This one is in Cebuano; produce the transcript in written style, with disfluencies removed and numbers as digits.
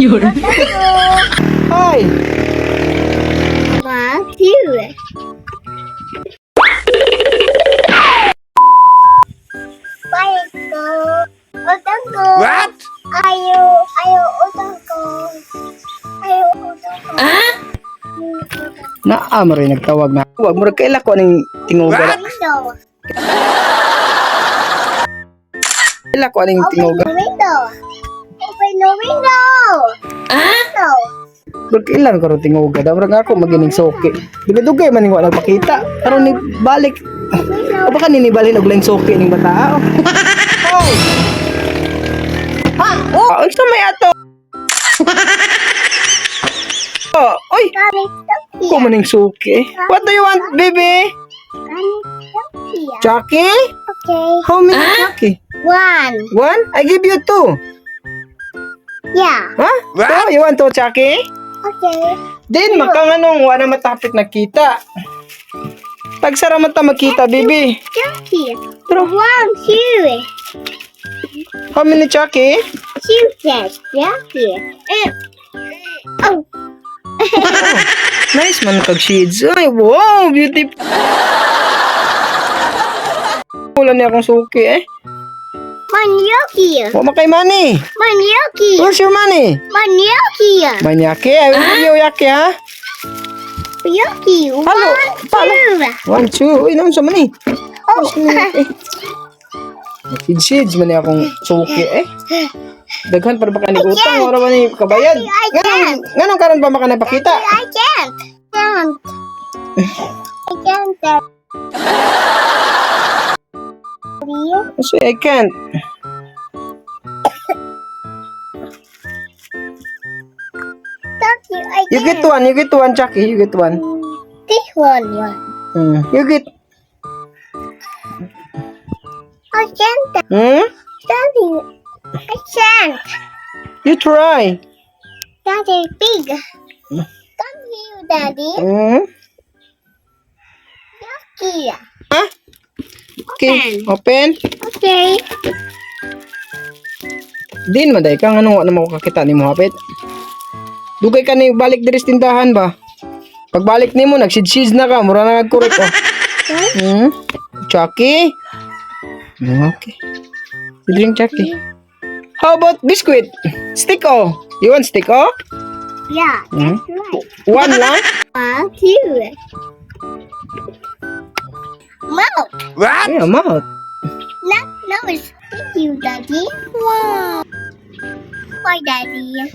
Hi. One, two. Bye ko. Utang ko. What? Ayaw, ayaw utang ko. Ayaw utang ko. Ah? Naa mo rin nagtawag na. Wag murag kaila ko aning tinguga. Window. Kaila ko aning Open tinguga. the window. Open the window. Ah? Window. Murag kaila ko ron tinguga. Daw murag ako magining suki. Dugay-dugay man ning wala nagpakita. Karon ni balik. Window. O baka ninibalhin og lain suki ning bata. Oh. Hi. Ha? Oh, unsa may ato? Oh, oy, Mommy, stop ko here. man ning suki. What do you want, baby? Mommy, stop here. Chucky? Okay. How many Chucky? One. One? I give you two. Yeah. Huh? What? Two? You want two, Chucky? Okay. Din, makanganong wala matapit nakita. Tagsara man ta makita, baby. Stop here. Pero, One, two. How many Chucky? Two cats. Stop here. Oh. Nice man kag shades. Ay, wow, beautiful. Wala niya akong suki eh. Manyoki. Wa man kay money. Manyoki. Where's your money? Manyoki. Manyaki. I will give you yaki, ha? Yoki. Hello. One, Palo. two. One, two. Uy, naman sa money. Oh. Eh. Shades, shades man niya akong suki eh. Daghan para baka ni utang, wala ba ni kabayad? I Nganong nganong karon pa maka napakita? I can't. Can't. I can't. Daddy. So I can't. Thank you. I You can't. get one, you get one, Chucky. You get one. This one. One. You get. I can't. Daddy. I can't. You try. Daddy, big. Come here, Daddy. Yoki. Huh? Okay. Open. Okay. Din man day ka nganong wa na mo kakita nimo hapit. Dugay ka ni balik diri sa tindahan ba? Pagbalik nimo nagsid-sid na ka, mura na nagkurek oh. Chucky. Okay. You drink Chucky. How about biscuit? Stick oh. You want stick oh? Yeah, that's right. One lang? One, two. Mouth. What? Yeah, mouth. Not nose. Thank you, Daddy. Wow. Bye, Daddy.